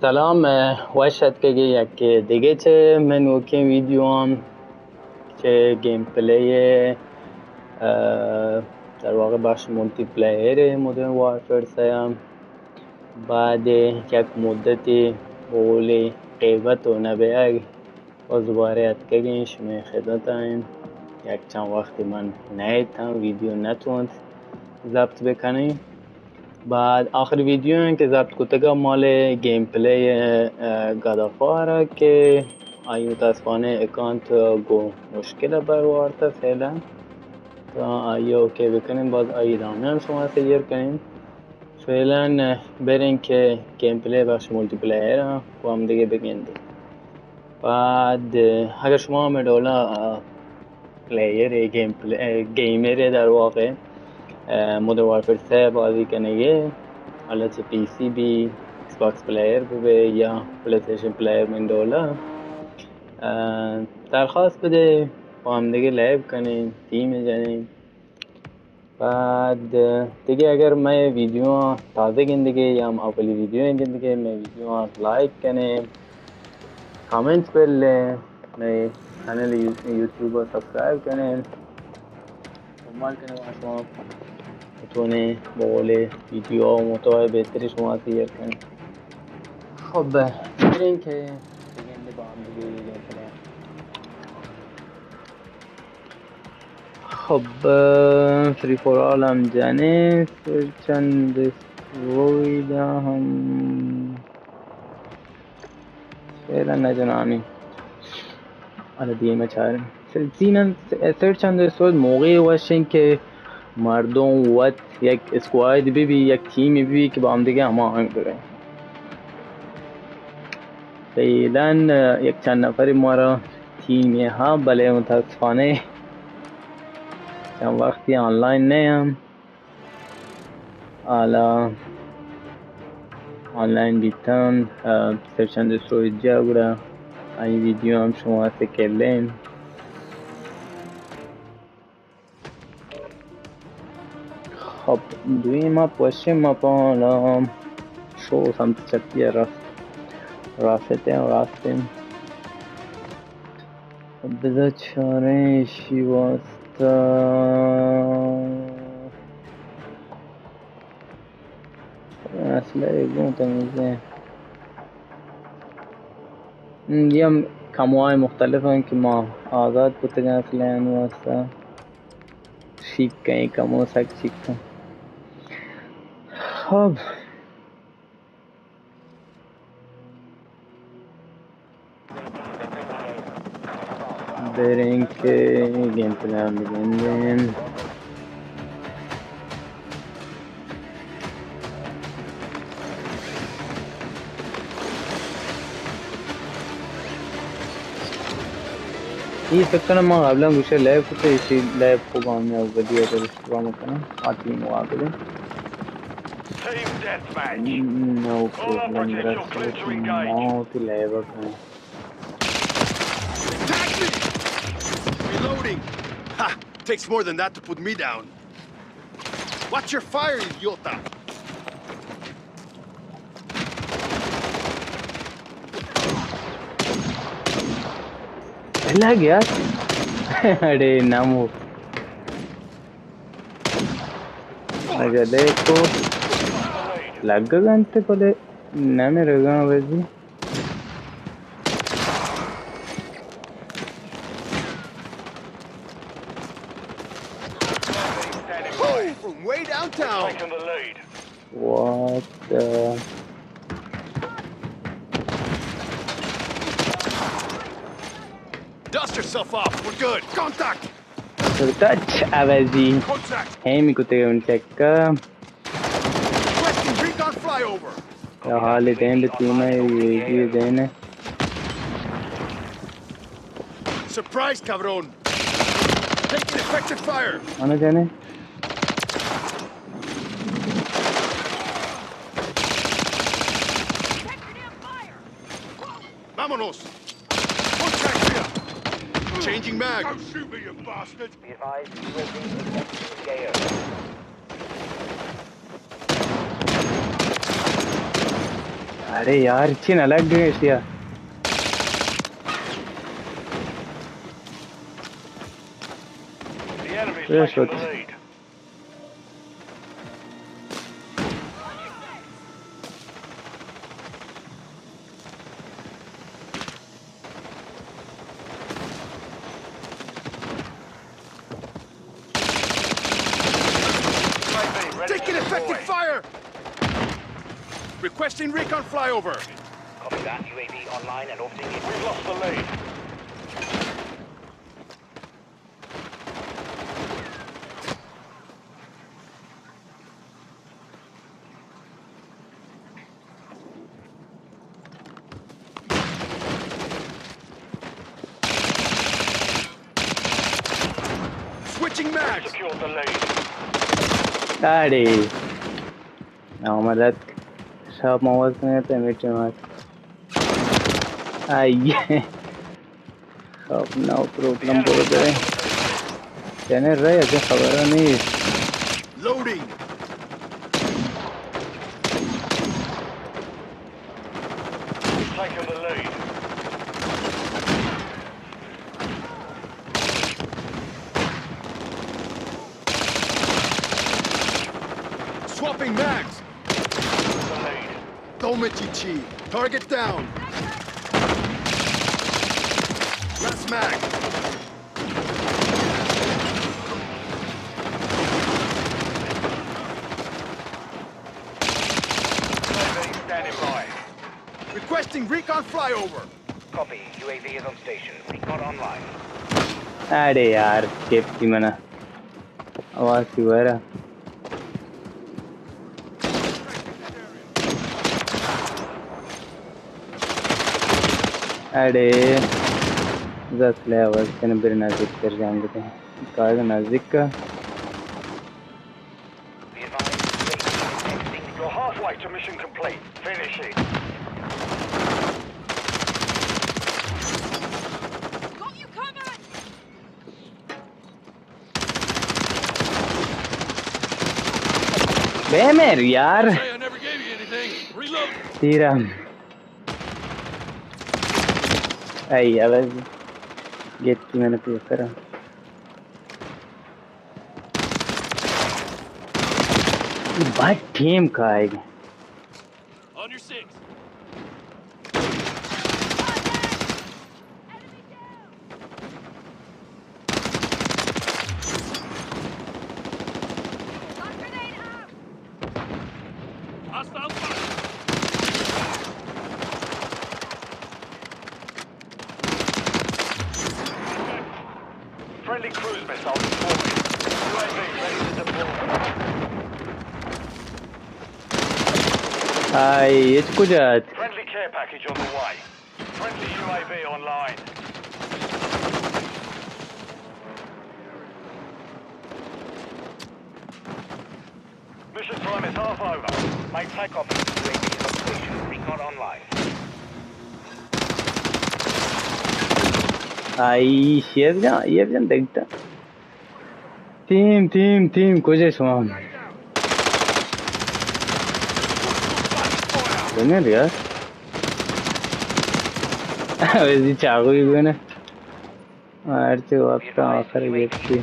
سلام، اه، وش اتکگے یک دگہ چہ مئے نوکیں ویڈیو آں چہ گیم پلے، اه، در واقع بخش ملٹی پلیئر مدرن وارفیئر سئے آں۔ بعد یک مدتے بولے غیبت و نبیگ و دوبارہ اتکگیں شمئے خدمت آں۔ یک چند وقتی من نیتاں، ویڈیو نتونت ضبط بکنیں۔ بعد آخری ویڈیو ایں کہ ضبط کتگا مال گیم پلے، اه، گاڈ آف وار کہ آئی متاسفانہ اکانت گو مشکل بر وارتا فعلا۔ تو آئی اوکے بکنیں، باز آئی ادامہ ہم شما سیر کنیں۔ فعلا بریں کہ گیم پلے بخش ملٹی پلیئر آں، گو ہم دگہ بگندیں۔ بعد اگر شما ہمے ڈولا، آ، پلیئر، گیم پلے-، گیمر در واقع، آ، مدرن وارفیئر سئے بازی کنگے، حالا چہ P C B, Xbox player ببے یا پلے اسٹیشن پلیئر من ڈولا، آ، درخواست بدے، با ہم دگہ لیب کنیں، ٹیم جنیں۔ بعد دگہ اگر مئے ویڈیو آں تازہ گندگے یا ہم اولی ویڈیو ایں گندگے، مئے ویڈیو آں لائک کنے، کمنٹ بلے، مئے چینل یو-، یوٹیوب سبسکرائب کنے، دنبال کنے، شما بتونے بولے ویڈیو و محتوای بہتری شما سیر کنے۔ خب، بریں کہ بگندے با ہم دگہ ویڈیو کنے۔ خب، فری فار آل ہم جنیں، سرچ اینڈ ڈسٹروئے دا ہم فعلا نہ جنانی۔ حالا دیما چاریں۔ سر-، سین، سرچ اینڈ ڈسٹروئے موقعے وشیں کہ مردم وت یک اسکواڈ بہ بی، یک ٹیمے بہ بی کہ با ہم دگہ ہماہنگ بہ بی۔ فعلا یک چند نفرے مارا ٹیمے ہا، بلے متاسفانہ چند وقتی آنلائن نہ آں۔ حالا آنلائن بیتاں، آ، سرچ اینڈ ڈسٹروئے جا گڑا آئی ویڈیو ہم شما سے کلیں۔ خب، دوئیں مپ، وشیں مپ آں، حالا شو سمت چپی ءَ راست، راست ءَ، راست ءَ۔ بزاں چاریں ایشی واسطہ اصل ءَ گوں تمیزیں۔ ہم، یہ ہم کموائے مختلف ہیں کہ ما آزاد کتگاں اصل ءَ واسطہ۔ شیک کئیں کمو سک شیک کن۔ خب۔ بریں کہ گیم پلے ءَ بگندیں۔ اے فکر کناں ما قبلاً گوشے لیب کتے، ایشی لیب کو گامی او بدی ہے۔ رام کناں، آ ٹیم واقعی۔ Team deathmatch. No problem. All operative clear to engage. موت لیب کناں۔ Attack me! Reloading. Ha! Takes more than that to put me down. Watch your fire, idiota! لگ یار۔ اڑے نمو۔ اگہ دیکھو۔ لگ گنتے پلے۔ نہ میرے گاں وزی۔ Standing by. From way downtown. Taking the lead. What the? Dust yourself off. We're good. Contact. Touch Owaisi. Contact. ہیمی کتے ان چیک کا۔ Requesting recon flyover. یا حال دین بہ ٹیم ہے، یہ بھی دین ہے۔ Surprise, cabrón. Taking effective fire. آنا جانے۔ Vámonos. Contact here. Changing mag. Don't shoot me, you bastard. Be advised, U A V is entering the A O. ارے یار، چی نہ لگ گئے اشیا۔ The enemy's یہ taken the lead. Taking effective fire! Requesting recon flyover. Copy that. U A V online and orbiting. We've lost the lead. Switching mags. Secured the lead. ارے، آمدت. شاپ ما وزن ہے تو میٹے مات. آئیے. خب، نو پروگرام برو برے. یعنی رہے، اگه خبر نہیں. Loading. We've taken the lead. Swapping mags. The lead. Tomechichi. Target down. Last mag. U A V standing by. Requesting recon flyover. Copy. U A V is on station. Recon online. ارے یار، کیپ تھی منا. آواز تھی ویرا. اڑے، زس لے آواز کنے بر نزدیک تر جان بکن. کاغ نزدیک کا. You're halfway to mission complete. Finish it. Got you covered. بے میر یار. Say I never gave you anything. Reload. تیرا. ای عوض. گیت کی میں نے پیو کرا. بھائی ٹیم کا آئے گا. On your six. Hostile fire. Friendly cruise missile deployed. U A V ready to deploy. آئی، اچ کجا ات؟ Friendly care package on the way. Friendly U A V online. Mission time is half over. Make takeoff. U A V is on station. Recon online. آئی، شیف جان، شیف جان دیکھتا. تیم، تیم، تیم، کجا شما؟ بنر یار. ویسی چاقوی گونه. ہرچی وقت آخر گپتی.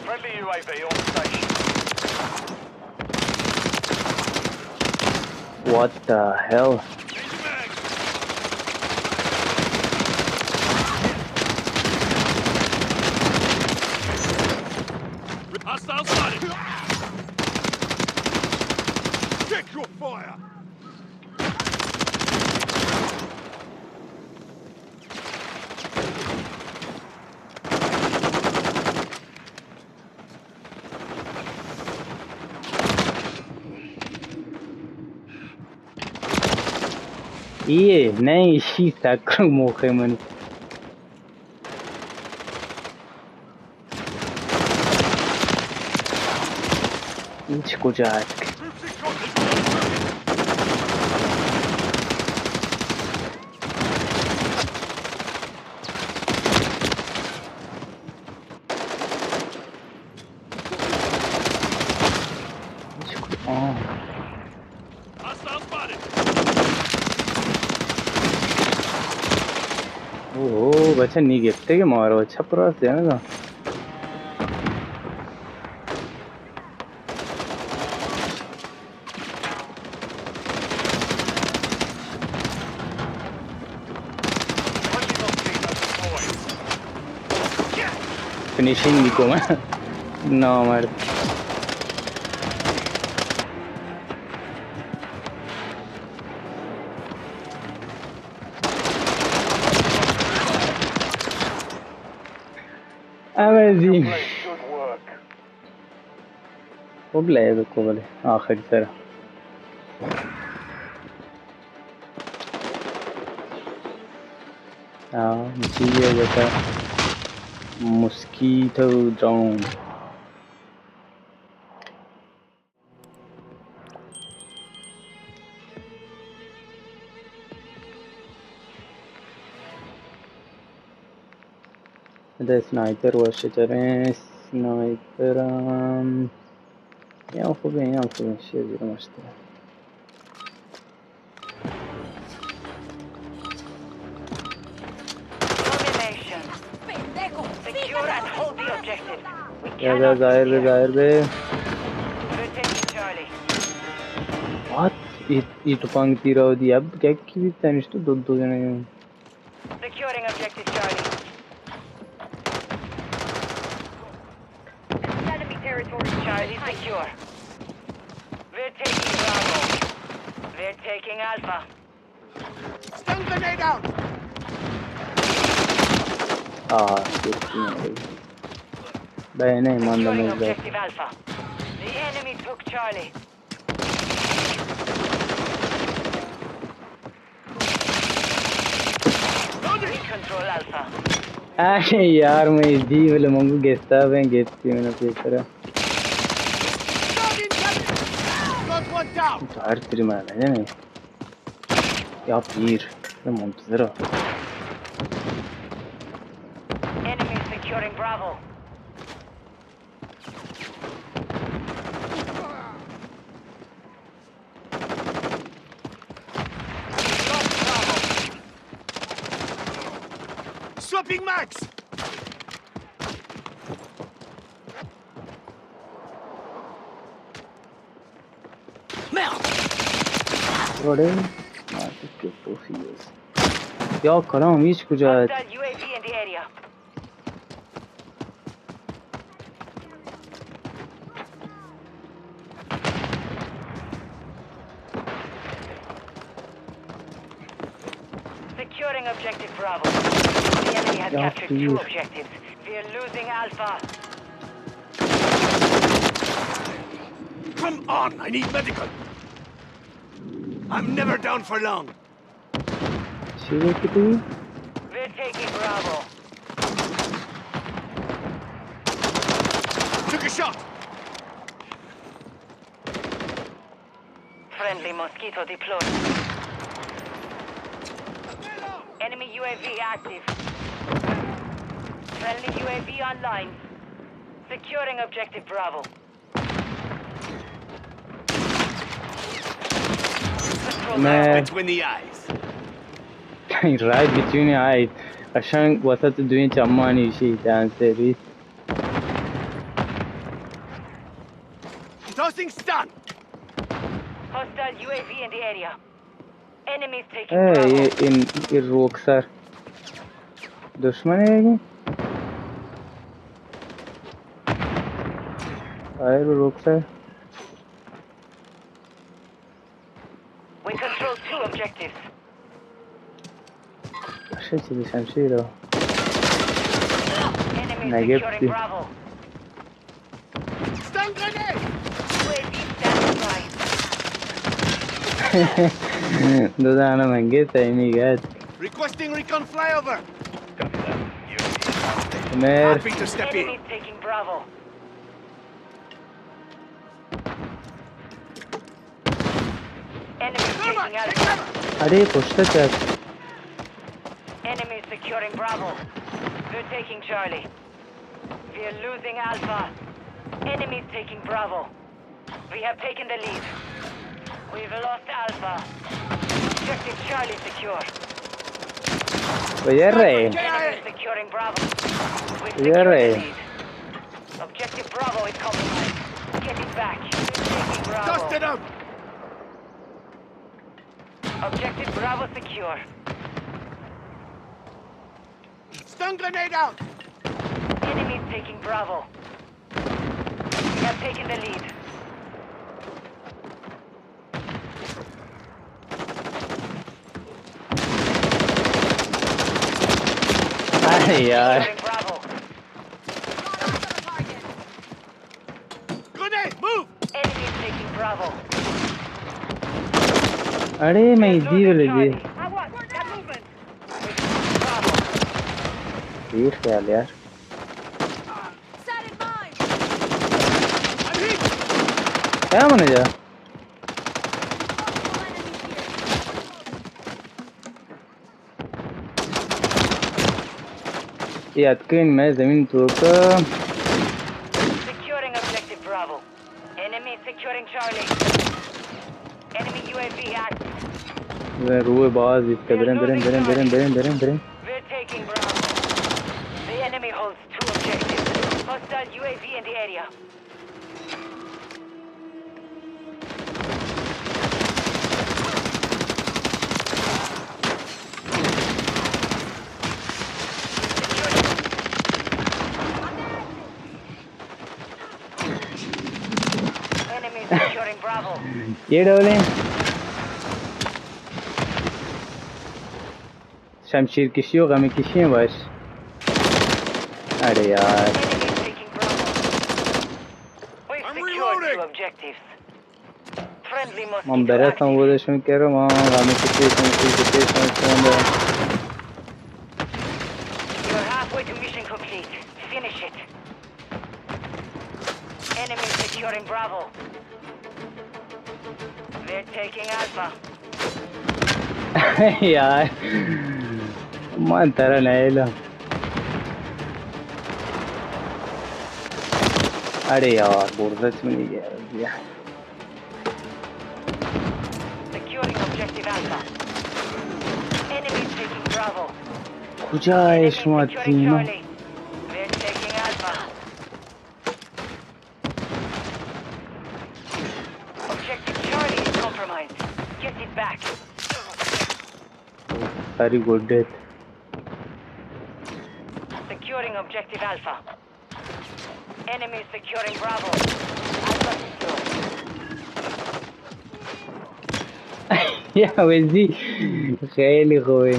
Friendly U A V on station. What the hell? Hostile spotted. Check your fire. یہ نہیں، اسی تک موقع من. هیچ کجا اتک. اوہو، بچہ نی گپتے کہ مارو چپ راست دینا. فنیشنگ بی کو من. نامرد. Amazing. خوب لئے بکو بلے آخری سر. آ، جی، یہ بتا. Mosquito drone. ادا سنائپر وش چریں، سنائپر، ام، یا خوبیں، یا خوبیں، شیر زیر مشتر. Domination. Secure and hold the objective. We یا، یا، cannot ظاہر بے، ظاہر بے. We're taking Charlie. وات؟ ای، ای ٹپانگ تیرا دی اب کیا کی بیتا نشتو دو دو جنے. Securing objective Charlie. Enemy territory. Charlie secure. We're taking Bravo. We're taking Alpha. Stun grenade out. آ، بہنے من Securing objective Alpha. The enemy took Charlie. We control Alpha. اے یار، میں دی بلے منگو گستا بیں گپتی میں پیسرا. Got one down. ہر تری مانا ہے. یا پیر، میں منتظر ہوں. Enemy securing Bravo. Swapping mags! Merde! روڑے، مارتے کے پوسی اس. یا کلام، ہیچ کجا ہے؟ Hostile U A V in the area. Securing objective Bravo. The enemy has captured two objectives. We are losing Alpha. Come on, I need medical. I'm never down for long. چی گوشتی تو؟ We're taking Bravo. Took a shot. Friendly Mosquito deployed. Enemy U A V active. Friendly U A V online. Securing objective Bravo. میں between the eyes. Right between the eyes. قشنگ وسط دوئیں چمانی شی دان سری. Tossing stun. Hostile U A V in the area. Enemies taking Bravo. اے، اے، ان، اے روک سر. دشمن ہے یہ؟ آئے رو روک سر. We control two objectives. اشے چیزی شمشیر ہو. Enemy securing Bravo. Stun grenade! U A V standing by. دو دانہ منگے تیمی گت. Requesting recon flyover. Mer. Happy to step in. Enemies taking Bravo. Enemy taking Alpha. ارے پشت چت. Enemy securing Bravo. We're taking Charlie. We're losing Alpha. Enemies taking Bravo. We have taken the lead. We've lost Alpha. Objective Charlie secure. Where are they? Enemy securing Bravo. We've secured the lead. Objective Bravo is compromised. Get it back. We're taking Bravo. Dusted up! Objective Bravo secure. Stun grenade out! Enemies taking Bravo. We have taken the lead. अरे यार। Securing Bravo. Grenade, move! Enemies taking Bravo. अरे मैं इजी वाले जी। Bravo. ये ख्याल यार। क्या मने जा? ये अटके मैं जमीन तो का। Securing objective Bravo. Enemy securing Charlie. Enemy U A V active. मैं रोए बाज इस पे। We're taking Bravo. The enemy holds two objectives. Hostile U A V in the area. Enemy securing Bravo. ये डोले। شمشیر کشی و غم کشی باش. अरे यार. Enemy taking Bravo. We've secured two objectives. Friendly mosquito active. من برسم بودشون کرم، آه، غم کشی، شمشیر کشی، شمشیر. You're halfway to mission complete. Finish it. Enemy securing Bravo. We're taking Alpha. यार, मैं तेरा नहीं लो। अरे यार, बुर्दत में नहीं गया। Securing objective Alpha. Enemy taking Bravo. کجا ہے شما تیم؟ We're taking Alpha. Objective Charlie is compromised. Get it back. Very good death. Securing objective Alpha. Enemy securing Bravo. Alpha secure. یا وزی، خیلی خوبه.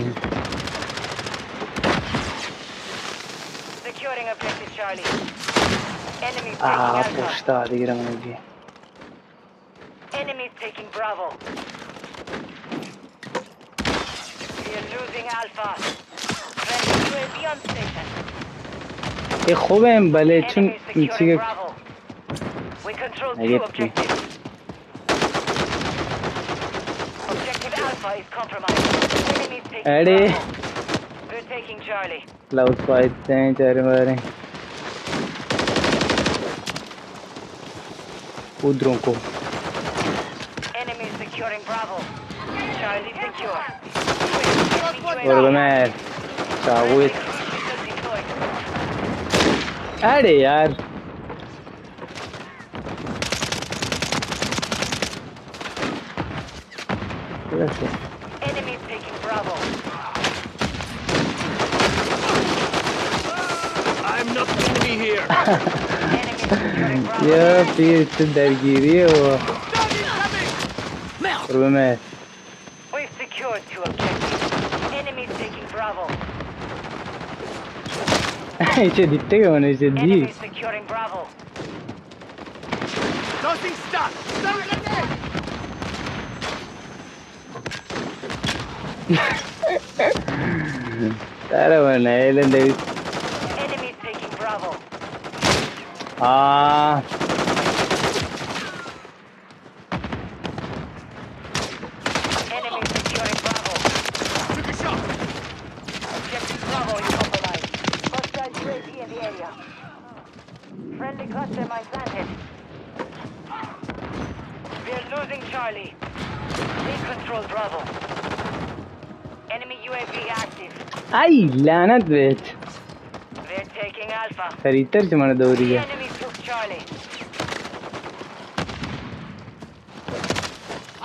Securing objective Charlie. Enemy taking Alpha. آه، پشت آ دیگه من جی. Enemies taking Bravo. We are losing Alpha. Friendly U A V on station. اے خوبه، بله چون Enemy securing Bravo. We control two objectives. Objective Alpha is compromised. Enemies taking Bravo. We're taking Charlie. Close fight ہیں چارے مارے. ادھروں کو. Enemy securing Bravo. Charlie secure. اور میں چاوت. اڑے یار. Enemy taking Bravo. I'm not the enemy here. Enemy securing Bravo. یا پیر چه درگیریه و. Merde. برو مه. We've secured two objectives. Enemies taking Bravo. ایچه دیته که منه ایچه دی. Enemy securing Bravo. Tossing stun! Stun grenade! ترا من نیلن دوی. Enemies taking Bravo. آه. Enemy securing Bravo. Took a shot. Objective Bravo is compromised. Hostile U A V in the area. Friendly cluster mine planted. We're losing Charlie. We control Bravo. Enemy U A V active. آئی لعنت بهت. We're taking Alpha. خریتر چه من دوری The ہے. Enemy took Charlie.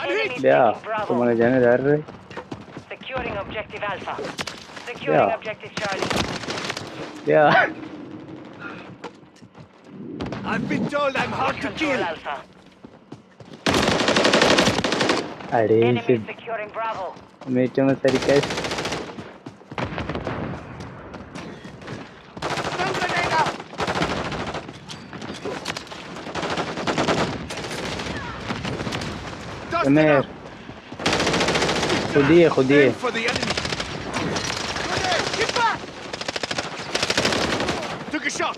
Enemy بیا، taking تو Bravo. من جانے دار رہے. Securing objective Alpha. Securing بیا. Objective Charlie. بیا. I've been told I'm hard to Control kill. Alpha. اڑے Enemy اسے securing Bravo. میٹے میں سری case. Stun grenade out. Dust it میں up. خودی ہے، خودی ہے. Aim for the enemy. Grenade, get back. Took a shot.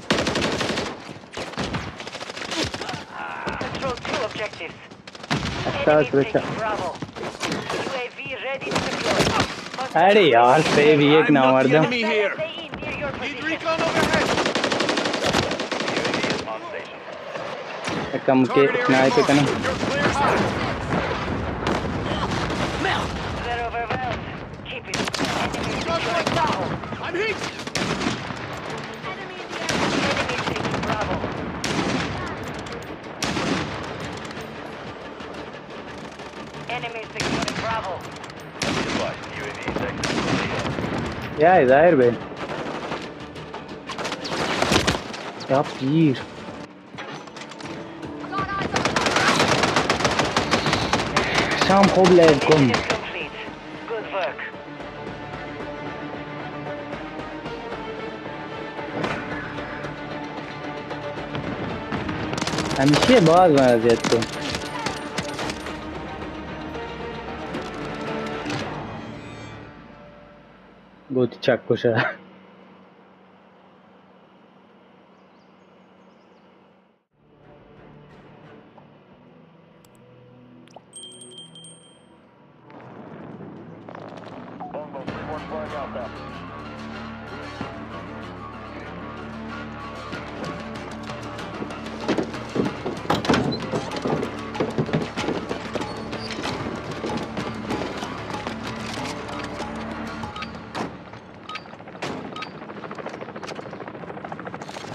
Control two objectives. اچھا، Enemy اچھا. Taking Bravo. U A V ready to deploy. اڑے یار، سیو ایک نہ I'm not the مردم. Enemy here. Need recon overhead. کم کے Target area سنائپ marked. کنا. You're clear hot. They're overwhelmed. Keep it. Enemy securing Bravo. I'm hit. Enemy in the air. Enemy taking Bravo. Enemy securing Bravo. یا ظاہر بے. کیا پیر. شام خوب لیب کن. Mission complete. Good work. ہمیشہ باز من اذیت کو. گوتی چک کشا.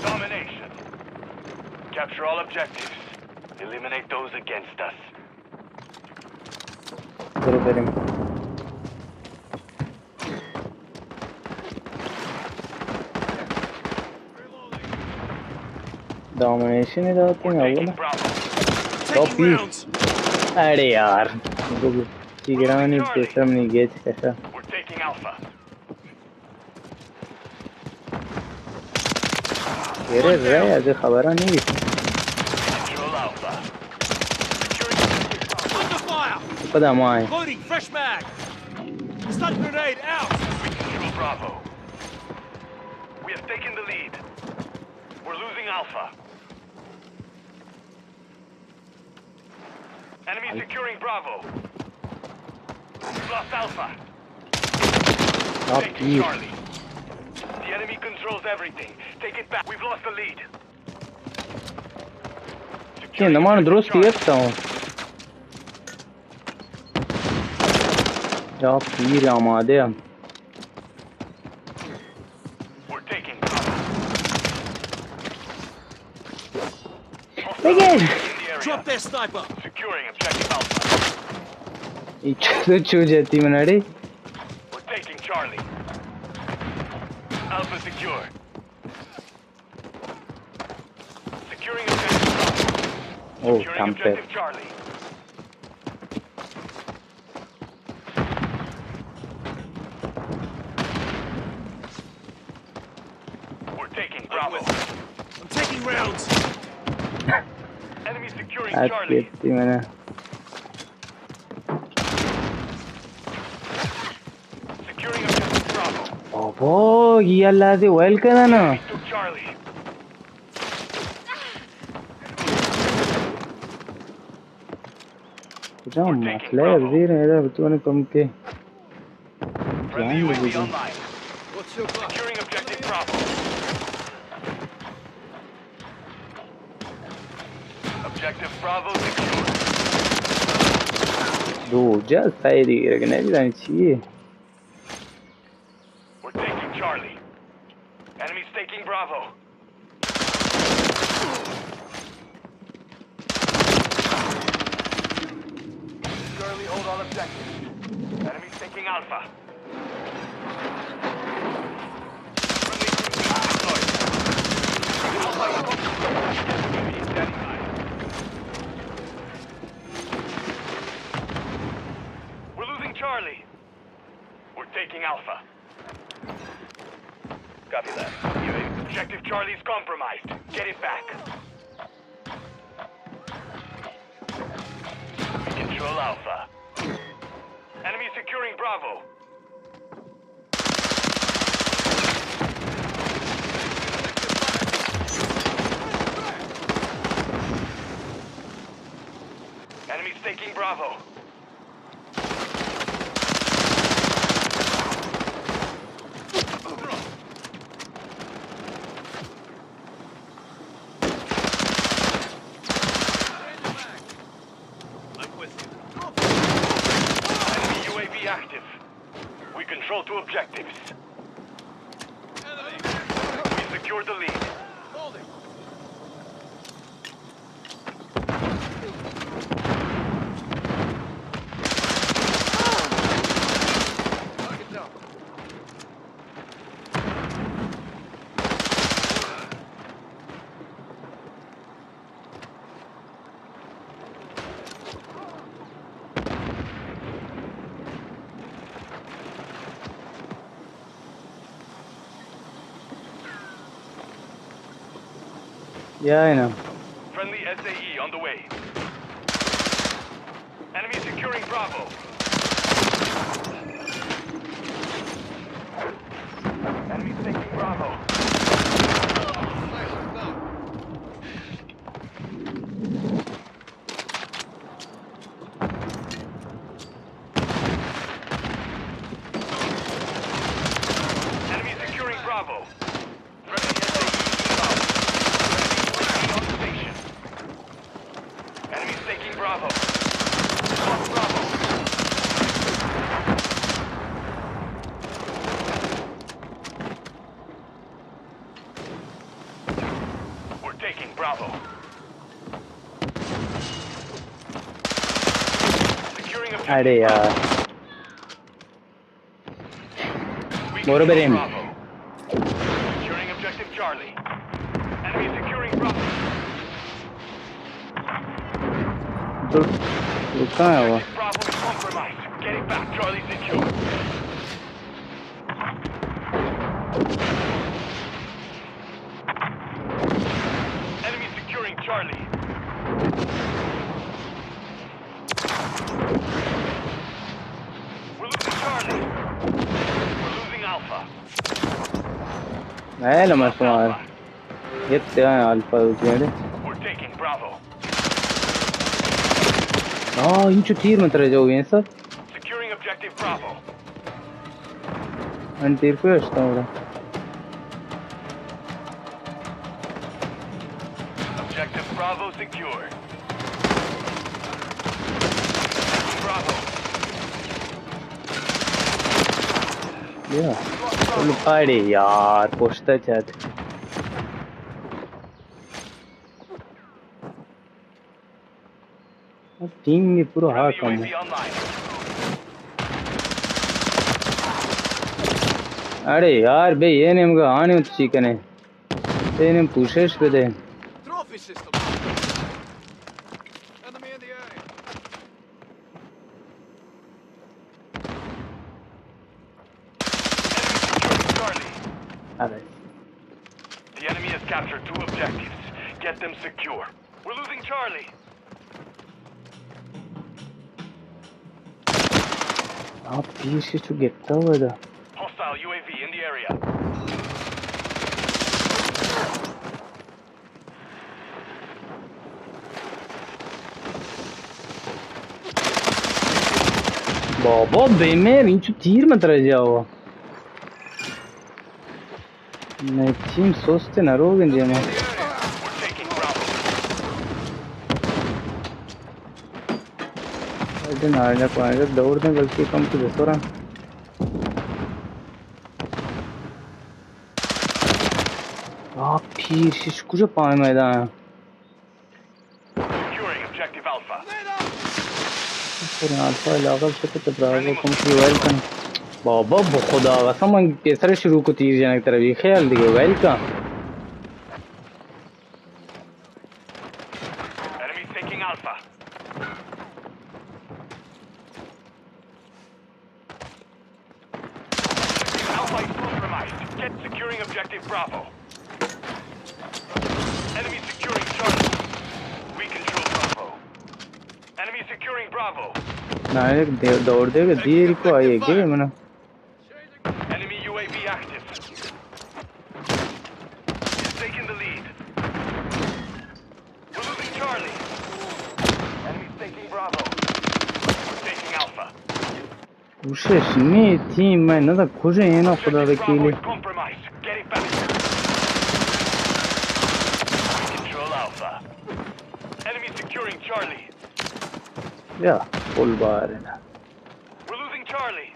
Domination. Capture all objectives. Eliminate those against us. برو بریم. ڈومینیشن ءَ داتیں اول. Taking rounds. اڑے یار، چی گرانی پیسر منی گیچ کشا. We're taking Alpha. ایرے رے، اگہ خبرہ نہیں. Under fire. پدا مائے. Loading fresh mag. Stun grenade out. We control Bravo. We have taken the lead. We're losing Alpha. Enemy securing Bravo. We've lost Alpha. Taking Charlie. The enemy controls everything. Take it back. We've lost the lead. Securing objective Charlie. نمان درست گرفتہ ہوں. یا پیر آمادہ ہم. We're taking Bravo. بگیر. Drop their sniper. Securing objective Alpha. یہ چو، چو جاتی مناڑی. We're taking Charlie. Alpha secure. Securing objective Bravo. Oh, securing objective Charlie. We're taking Bravo. I'm taking rounds. Enemy securing Charlie. Securing objective Bravo. بابا، یہ اللہ سے ویل کرنا. Enemy took Charlie. کجا مسئلہ ہے؟ زیر ہے ادھر، تو نے کم کے. Friendly U A V online. Securing objective Bravo. Objective Bravo secure. دو جا سایڈی گرگ نہ بیدانی چیے؟ We're taking Charlie. Enemies taking Bravo. Charlie, hold all objectives. Enemies taking Alpha. We're losing Charlie. We're taking Alpha. Copy that. Objective Charlie's compromised. Get it back. We control Alpha. Enemy securing Bravo. Enemies taking Bravo. Enemy U A V active. We control two objectives. We secured the lead. Yeah, I know. Friendly S A E on the way. Enemy securing Bravo. Enemy taking Bravo. Enemy securing Bravo. Friendly S A E inbound. Enemy U A V on station. Enemies taking Bravo. Lost Bravo. We're taking Bravo. Securing objective. अरे यार. We control Bravo. Securing objective Charlie. Enemy securing Bravo. तो, तो कहाँ है वो? Objective Bravo is compromised. Get it back. Charlie secure. Enemy securing Charlie. We're losing Charlie. We're losing Alpha. اے لمس مار. گپت آلفا وجہ. We're taking Bravo. آ، انچو تیر من ترا جو گئے سر. Securing objective Bravo. من تیر کو اشتا ہوں. Objective Bravo secure. Bravo. یا. چلو پاڑے یار، پوچھتا چاہتے. ٹیم میں پورا ہا کم ہے. اڑے یار، بے یہ نیم گا آنے تو چی کنے. یہ نیم پوشش بدے. Trophy system. Enemy in the area. Enemy securing Charlie. Uday. The enemy has captured two objectives. Get them secure. We're losing Charlie. آپ پیش تو گپتا ہوا دا. Hostile U A V in the area. بابا بے میر، انچو تیر من ترا جاوا. نہ، ٹیم سوست نہ روگ انت دیما. We're taking Bravo. اے نہ، نہ کوئی دور دیں، بلکہ کم تو بسورا۔ آ پیر شش کجا پائے میدان۔ Securing objective Alpha. پر آلفا علاقہ شکت براوو کم کی ویل کن۔ بابا بخدا قسم، من پیسر شروع کو تیر جنگ تر بی خیال دیگه ویل کن۔ Enemy taking Alpha. Alpha is compromised. Get securing objective Bravo. Enemy securing Charlie. We control Bravo. Enemy securing Bravo. نہ، ایک دے-، دور دے گا، دیر کو آئیے گے منا۔ Enemy U A V active. He's taking the lead. We're losing Charlie. Enemies taking Bravo. We're taking Alpha. کوشش نی تیم، من نہ کجا اینا خدا وکیلی۔ Bravo is compromised. Get it back. We control Alpha. Enemy securing Charlie. یا، فل بار ہے نا۔ We're losing Charlie.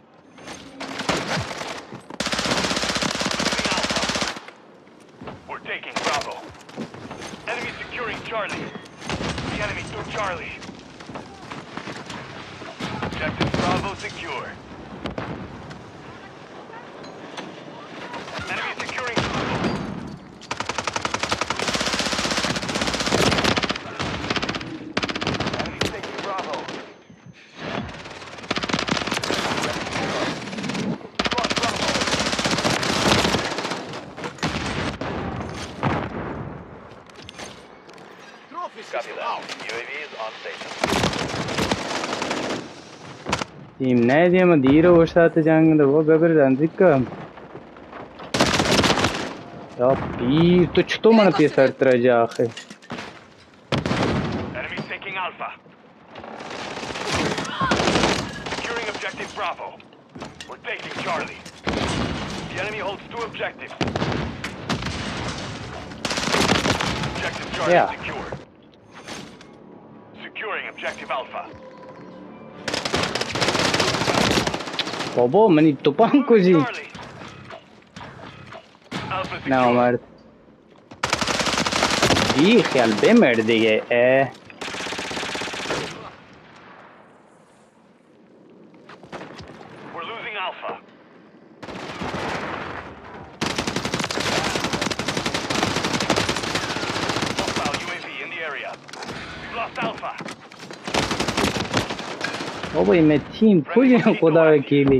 We're taking Bravo. Enemy securing Charlie. The enemy took Charlie. Objective Bravo secure. Enemy securing Bravo. Enemy taking Bravo. Copy that. U A V is on station. تیم نہ دیما دیر اوشتات جنگ دو، وہ گبر دنزیکا۔ یا پیر، تو چطور من پیسر ترا جاخے؟ Enemy taking Alpha. Securing objective Bravo. We're taking Charlie. The enemy holds two objectives. Objective Charlie Yeah. secure. Securing objective Alpha. بابا، منی تپان کجی؟ Charlie. Alpha secure. نامرد۔ بی خیال بمر دیگه، اه۔ We're losing Alpha. Hostile U A V in the area. We've lost Alpha. بابا، این تیم کجا خدا وکیلی؟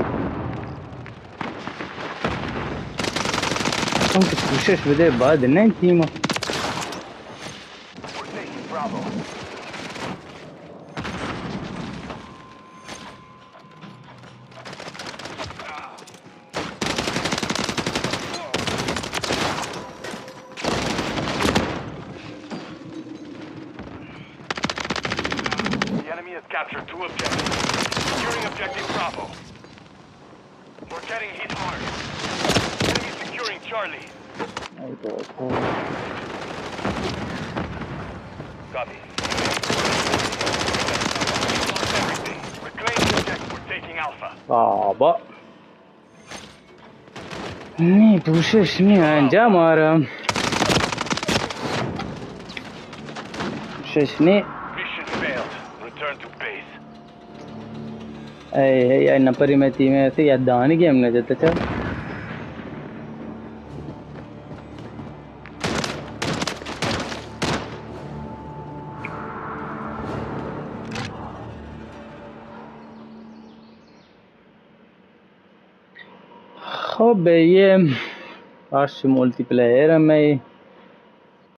اصلاً که کوشش بده، بعد نه تیم. We're taking Bravo. The enemy has captured two objectives. Securing objective Bravo. We're getting hit hard. Enemy securing Charlie. ای بابا. Copy. Lost everything. Reclaim the objective. We're taking Alpha. بابا. نی پوشش نی انجام آرام۔ پوشش نی۔ Mission failed. Return to base. اے، اے، اے نفری میں تیم ایسے یا دانی گیم نہ جاتا چا۔ خب، یہ آش ملٹی پلیئر ہمیں